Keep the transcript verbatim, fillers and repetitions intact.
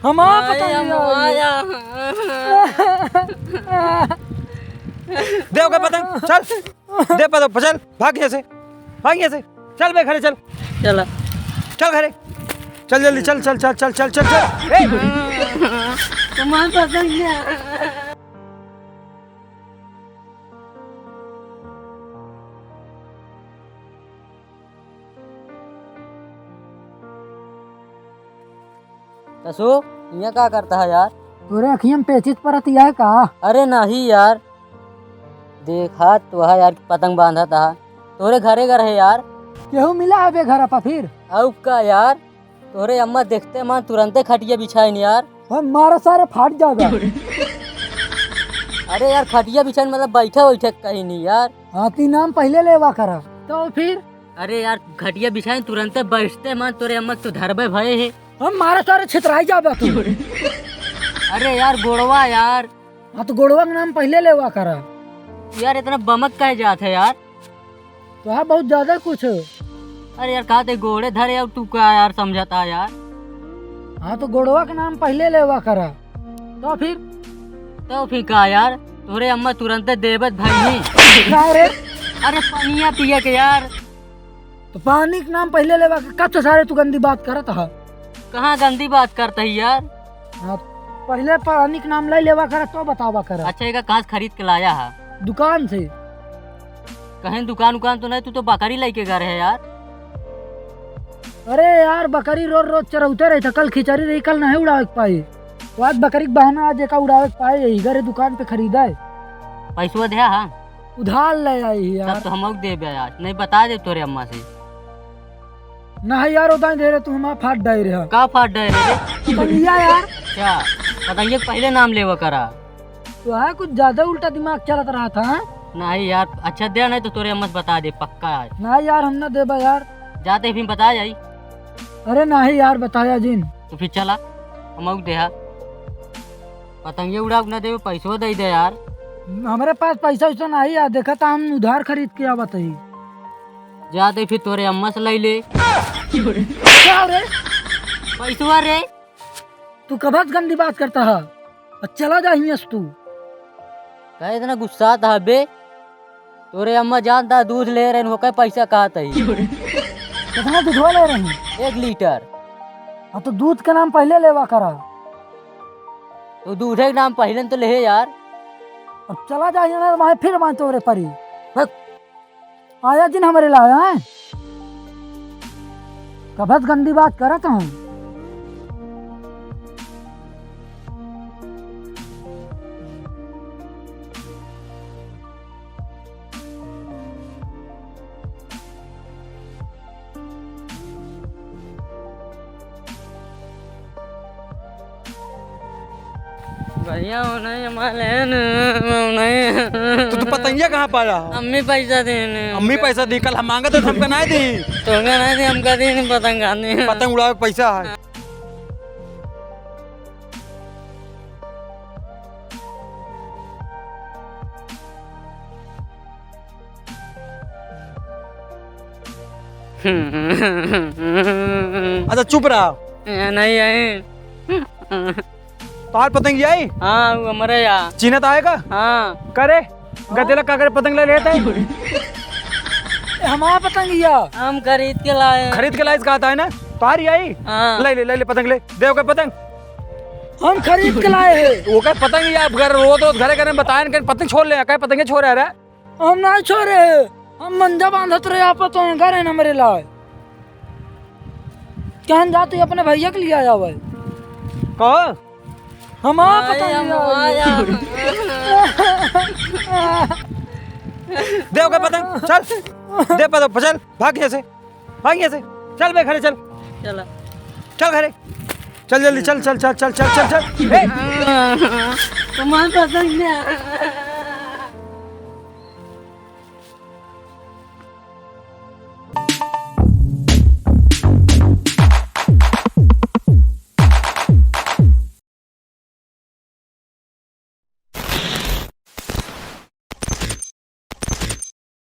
हमार पतंग हम आया। दे ओके पतंग, चल। दे पतंग, चल, भाग यहाँ से, भाग यहाँ से। चल बे घरे, चल। चला। चल घरे। चल जल्दी, चल, चल, चल। ए! हमार पतंग। तसो, इहाँ का करत ह यार? तोरे अँखिया में पेचिस परत ह का? अरे नहीं यार, देखा तो ह यार, पतंग बाँधत ह। तोरे घरे घर है यार। केहू मिला है बे घर पर फिर? अउ का यार, तोरे अम्मा देखते मान तुरंते खटिया बिछाइन यार। हम मारा सारे फाट जाबे। अरे यार, खटिया बिछाइन मतलब बैठे बैठे कहीं नहीं यार। हाँ, ती नाम पहिले लेवा करा। तो फिर? अरे यार, खटिया बिछाइन तुरंते बैठते मान तोरे अम्मा तो धरबे भये है। हम मारा सारे छितराई जाबे तू। अरे यार, गोड़वा यार। हाँ, तो गोड़वा के नाम पहिले लेवा करा। यार, इतना बमक काहे जात है यार? तो हाँ, बहुत ज्यादा कुछ। अरे यार, कहा ते गोड़े धरे, अब तू का यार समझता यार? हाँ, तो गोड़वा के नाम पहिले लेवा करा। तो फिर? तो फिर का यार, तोरे अम्मा तुरंते देबत भाई नहीं। का रे? अरे पनिया पिए के यार। तो पानी के नाम पहिले लेवा के, कब से सारे तू गंदी बात करत ह? कहाँ गंदी बात करत ही यार? हाँ, पहिले पानी के नाम ले लेवा करा, तो बतावा करा। अच्छा, एका कहाँ से खरीद के लाया है? दुकान से। कहीं दुकान उकान तो नहीं, तू तो बकरी लेके गए रहे यार। अरे यार, बकरी रोज रोज चरौते रही था, कल खिचड़ी रही, कल नहीं उड़ावे के पाई। तो आज बकरी के बहाना, आज एका उड़ावे के पाए, यही घरे दुकान पे खरीदा है। पैसवा दे, हाँ। उधार ले आई यार। तब तो हम देबे यार, नहीं बता दे तोरे अम्मा से। नहीं यार, उधार दे रहे, तू हमारा फाट डाई रहे। का फाट डाई रहे रे? पतंगिया यार। क्या? पतंगिया के पहले नाम लेवा करा। तो है कुछ ज्यादा उल्टा दिमाग चलत रहा था, हाँ? नहीं यार, अच्छा दे, नहीं तो तोरे अम्मा से बता दे, पक्का है। नहीं यार, हम ना देबा यार। जाते फिर बता जाई। अरे नहीं यार, बताया जिन। तो फिर चला, हम आउक देहा। पतंगे उड़ा के ना देवे, पैसो दे दे यार। हमरे पास पैसा वैसा नहीं है, देखा था हम उधार खरीद के आवत ही। जाते फिर तोरे अम्मा से ले ले। क्या रे? पैसवा रे। तू कबत गंदी बात करता है, और चला जा हियां से तू। काहे इतना गुस्सा था बे? तोरे अम्मा जानता दूध ले रहे, ओके पैसा कहत ही। कितना दूधवा ले रही? एक लीटर। हाँ, तो दूध के नाम पहले लेवा करा। तो दूधे के नाम पहले तो ले यार। अब चला जा हियां ना, वहाँ फिर वहाँ तोरे परी। बस। आया जिन हमरे लाया है। कबत गंदी बात करत हूँ। भैया, वो नहीं, हमारे हैं न, वो नहीं। तो तू पतंगिया कहाँ पाया? अम्मी पैसा देने। अम्मी पैसा दी, कल हम मांगत है, हमका नहीं दी। तो हमका नहीं दी, हमका दी नहीं पतंग खाने। पतंग उड़ावे के पैसा है। अच्छा, चुप रहा। ए, नहीं आई। तोहार पतंग आई? हाँ, वो हमरे या। चिन्हत आए का? हाँ। करे? गदेला का करे पतंग ले लेते हैं? ए, हमार पतंग या। हम खरीद के लाए। खरीद के लाइस कहा था, है ना? तोहार ही आई? हाँ। ले ले, ले ले पतंग ले। दे ओके पतंग। हम खरीद के लाए हैं। ओके पतंग या, घर रोज रोज घरे घरे बताएन के पतंग छोड़ ले, कहे पतंगे छोड़ रहा है। हम नाहीं छोरे, हम मंजा बांधत रहे, आप तो घर है हमरे लाए। कहन जा तू अपने भैया के लिए आया हुआ है। कहो। हम आप नाहीं, पतंग हम लिया आया। दे ओके पतंग, चल। दे पतंग, चल, भाग यहाँ से। भाग यहाँ से। चल बे घरे चल। चला। चल घरे। चल जल्दी, चल, चल, चल, चल, चल, चल, चल। ए! तुम्हारे पसंद नहीं आया।